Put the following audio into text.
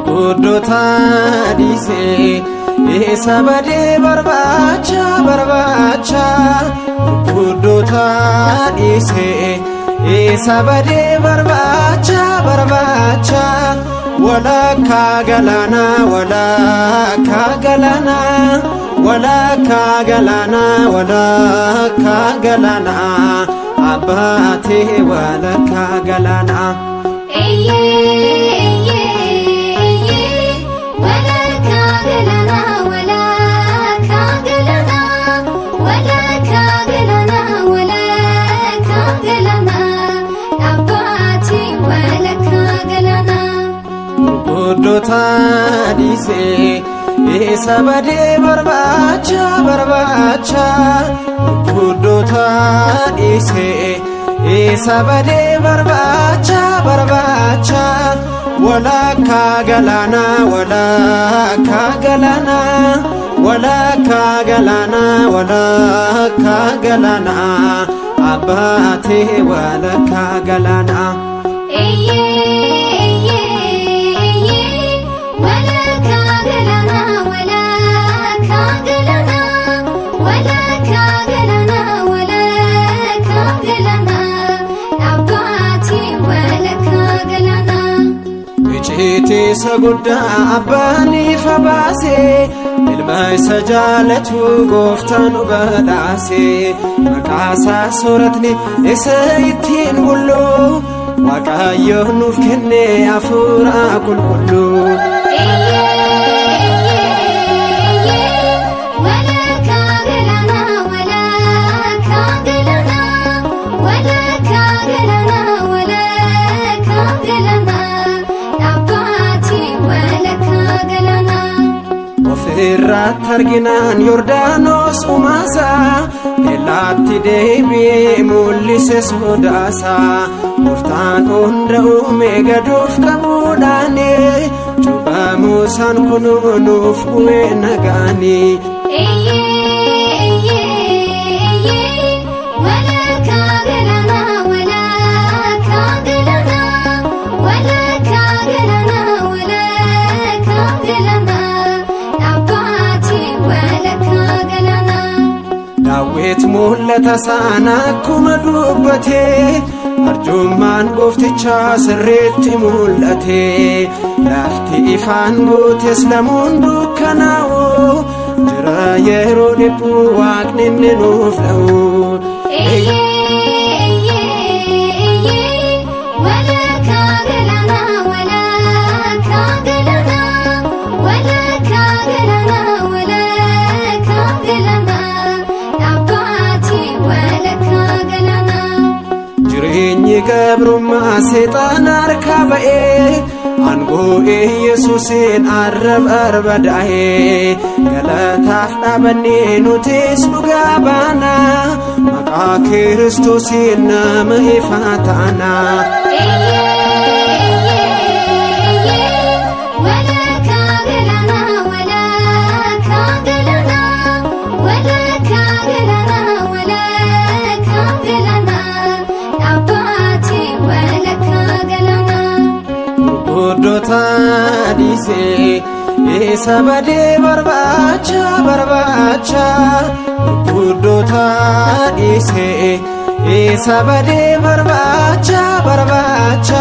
Gurguddoota dhiisee eessa badee barbaacha barbaacha. Gurguddoota dhiisee eessa badee barbaacha barbaacha. Walakkaa galaanaa, walakkaa galaanaa, walakkaa galaanaa, walakkaa galaanaa, abbaatee walakkaa galaanaa. Eeyyee, eeyyee, walakkaa galaanaa, walakkaa galaanaa, walakkaa galaanaa, walakkaa galaanaa, abbaatii walakkaa galaanaa. Gurguddoota dhiisee eessa badee barbaacha barbaacha. Gurguddoota dhiisee eessa badee barbaacha barbaacha. Walakkaa galaanaa, walakkaa galaanaa, walakkaa galaanaa, walakkaa galaanaa, abbaatee walakkaa galaanaa. Eeyyee, eeyyee, walakkaa galaanaa, walakkaa galaanaa, walakkaa galaanaa, walakkaa galaanaa, abbaatii walakkaa galaanaa. Icciitii isa guddaa abbaan ifa baasee, ilma isa jaalatu gooftaan nu badhaase. Maqaasaa sooratni isa ittiin bullu, Waaqayyo nuuf kenne hafuura qulqulluu. Eeyyee, eeyyee, walakkaa galaanaa, walakkaa galaanaa, walakkaa galaanaa, walakkaa galaanaa, abbaatii walakkaa galaanaa. Ofirratti arginaan Yordaanos umaasaa, kellaatti deebi'ee mul'ise sodaasaa. Gooftaan hunda uume gaduuf qabuudhaani, cuuphamuusaan kunuu nuuf bu'ee nagaani. Eeyyee, eeyyee, walakkaa galaanaa, walakkaa galaanaa, walakkaa galaanaa, walakkaa galaanaa, abbaatii walakkaa galaanaa. Daawit mul'ata sana akkuma dubbate, arjummaan gooftichaa sirriitti mul'ate. Lafti ifaan guutes lamuun dukkanaa'u, jira yeroo dhiphuu waaqni inni nuuf dha'u. Eeyyee, eeyyee, walakkaa galaanaa, walakkaa galaanaa, walakkaa galaanaa, walakkaa galaanaa, abbaatii walakkaa galaanaa. Jireenyi gabrummaa seexaan harkaa ba'ee, aangoo Yesuusiin arrab barbadaa'ee. Galataaf dhaabannee nutis dhugaa baana, maqaa Kiristoosiin nama ifaa taana. Eeyyee, eeyyee, walakkaa galaanaa, walakkaa galaanaa, walakkaa galaanaa, walakkaa galaanaa, abbaatii walakkaa galaanaa. Gurguddoota dhiisee eessa badee barbaacha barbaacha. Gurguddoota dhiisee eessa badee barbaacha barbaacha.